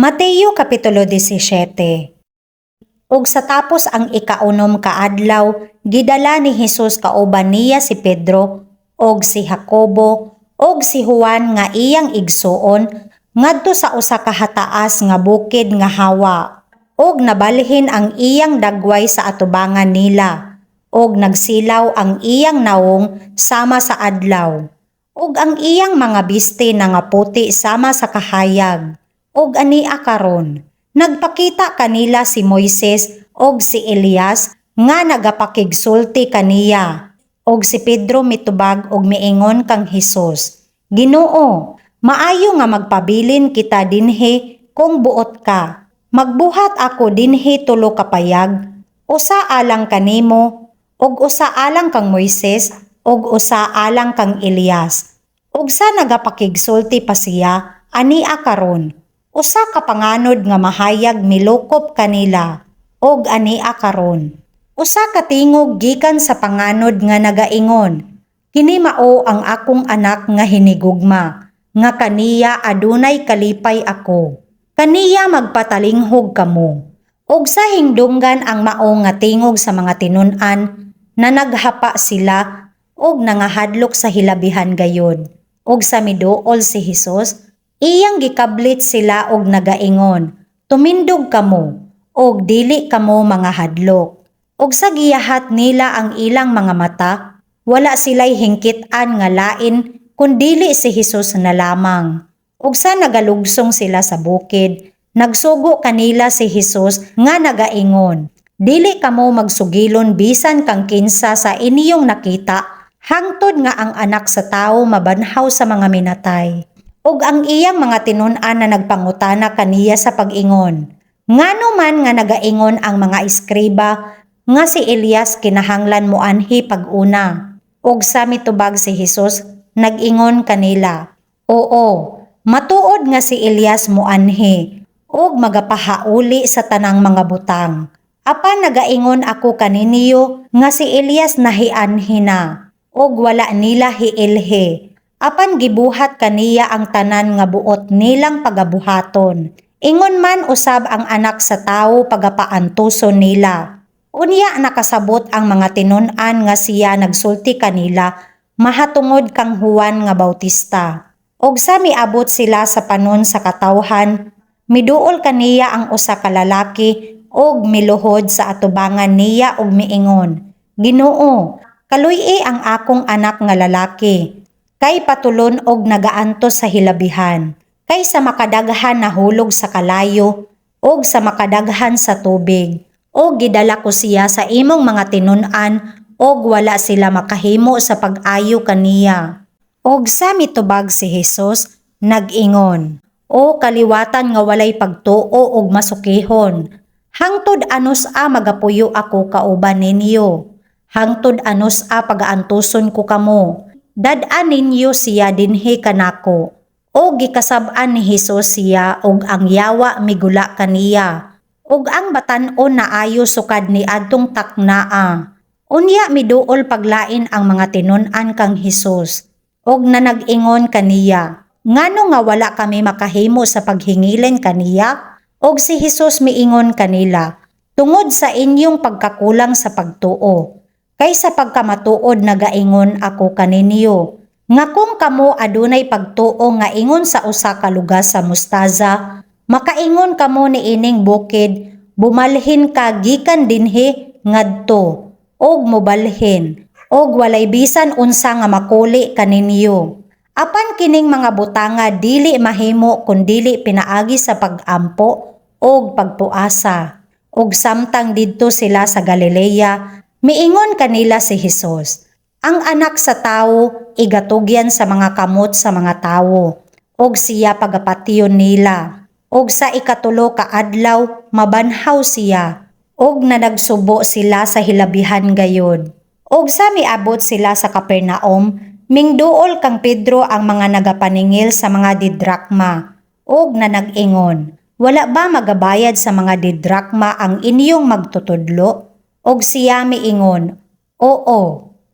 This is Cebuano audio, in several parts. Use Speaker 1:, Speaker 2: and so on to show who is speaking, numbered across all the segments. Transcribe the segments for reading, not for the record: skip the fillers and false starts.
Speaker 1: Mateo Kapitulo 17. Ug sa tapos ang ikaunom ka adlaw, gidala ni Hesus kauban niya si Pedro og si Jacobo og si Juan nga iyang igsuon ngadto sa usa ka hataas nga bukid nga hawa. Og nabalhin ang iyang dagway sa atubangan nila, og nagsilaw ang iyang nawong sama sa adlaw. Ug ang iyang mga bisti nangaputi sama sa kahayag. Ug ania karon, nagpakita kanila si Moises og si Elias nga nagapakigsulti kaniya. Og si Pedro mitubag og miingon kang Hesus, "Ginoo, maayo nga magpabilin kita dinhi kung buot ka. Magbuhat ako dinhi tulo ka payag, usa alang kanimo, ug usa alang kang Moises, ug usa alang kang Elias." Ug sa nagapakigsulti pa siya, ania karon, usa ka panganod nga mahayag milukop kanila, ug ania karon, usa ka tingog gikan sa panganod nga nagaingon, "Kini mao ang akong anak nga hinigugma, nga kaniya adunay kalipay ako. Kaniya magpatalinghog kamo." Ug sa hingdunggan ang mao nga tingog sa mga tinun-an, na naghapa sila ug nangahadlok sa hilabihan gayod. Ug sa miduol si Hesus, iyang gikablit sila og nagaingon, "Tumindog kamo, og dili kamo mangahadlok." Ug sa giyahat nila ang ilang mga mata, wala sila'y hingkitan nga lain kun dili si Hesus na lamang. Ug sa nagalugsong sila sa bukid, nagsugo kanila si Hesus nga nagaingon, "Dili kamo magsugilon bisan kang kinsa sa inyong nakita hangtod nga ang Anak sa Tawo mabanhaw sa mga minatay." Ug ang iyang mga tinun-an na nagpangutana kaniya sa pag-ingon, "Ngano man nga nagaingon ang mga eskriba nga si Elias kinahanglan moanhi pag-una?" Ug sa mitubag si Hesus, nag-ingon kanila, "Oo, matuod nga si Elias moanhi ug magapahauli sa tanang mga butang. Apan nagaingon ako kaninyo nga si Elias nahianhi na, ug wala nila hiilhi. Apan gibuhat kaniya ang tanan nga buot nilang pagabuhaton. Ingon man usab ang Anak sa Tawo pagapaantuson nila." Unya nakasabot ang mga tinun-an nga siya nagsulti kanila mahatungod kang Juan nga Bautista. Og sa miabot sila sa panon sa katawhan, miduol kaniya ang usa ka lalaki og miluhod sa atubangan niya og miingon, "Ginoo, kaluy-i ang akong anak nga lalaki, kay patulon og nagaantos sa hilabihan. Kay sa makadaghan nahulog sa kalayo og sa makadaghan sa tubig. Og gidala ko siya sa imong mga tinun-an og wala sila makahimo sa pag-ayo kaniya." Og sa mitubag si Hesus, nag-ingon, "O kaliwatan nga walay pagtuo og masukihon, hangtod anus-a magapuyo ako kauban ninyo? Hangtod anus-a pagaantuson ko kamo? Dad-a ninyo siya dinhi kanako." Og gikasab-an ni Hesus siya og ang yawa migula kaniya. Ug ang batan-on naayo sukad niadtong taknaa. Unya miduol paglain ang mga tinun-an kang Hesus og nanag-ingon kaniya, "Ngano nga wala kami makahimo sa paghingilin kaniya?" Og si Hesus miingon kanila, "Tungod sa inyong pagkakulang sa pagtuo. Kay sa pagkamatuod nagaingon ako kaninyo, nga kung kamo adunay pagtuo nga ingon sa usa ka lugas sa mustaza, makaingon kamo niining bukid, 'Bumalhin ka gikan dinhi ngadto,' ug mobalhin, ug walay bisan unsa nga makuli kaninyo. Apan kining mga butanga dili mahimo kun dili pinaagi sa pag-ampo ug pagpuasa." Ug samtang didto sila sa Galilea, miingon kanila si Hesus, "Ang Anak sa Tawo igatugyan sa mga kamot sa mga tawo, ug siya pagapatyon nila. Ug sa ikatulo ka adlaw mabanhaw siya." Ug nanagsubo sila sa hilabihan gayod. Ug sa miabot sila sa Capernaum, mingduol kang Pedro ang mga nagapaningil sa mga didrakma, ug nanag-ingon, "Wala ba magabayad sa mga didrakma ang inyong magtutudlo?" Og siya miingon, "Oo."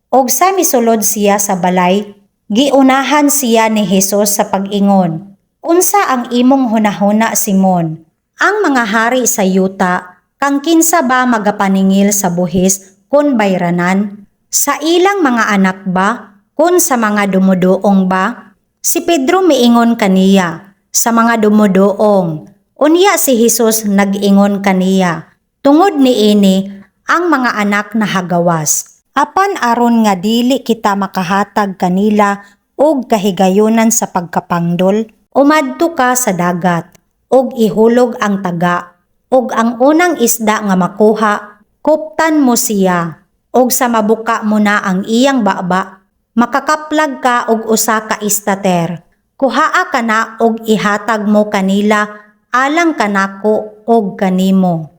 Speaker 1: Og sa misulod siya sa balay, giunahan siya ni Hesus sa pag-ingon, "Unsa ang imong hunahuna, Simon? Ang mga hari sa yuta, kang kinsa ba magapaningil sa buhis kon bayranan? Sa ilang mga anak ba, kon sa mga dumuduong ba?" Si Pedro miingon kaniya, "Sa mga dumuduong." Unya si Jesus nag-ingon kaniya, "Tungod niini ang mga anak nahagawas. Apan aron nga dili kita makahatag kanila og kahigayunan sa pagkapangdol, umadto ka sa dagat ug ihulog ang taga, ug ang unang isda nga makuha, kuptan mo siya, ug sa mabuka mo na ang iyang baba, makakaplag ka og usa ka estater. Kuhaa kana ug ihatag mo kanila alang kanako ug kanimo."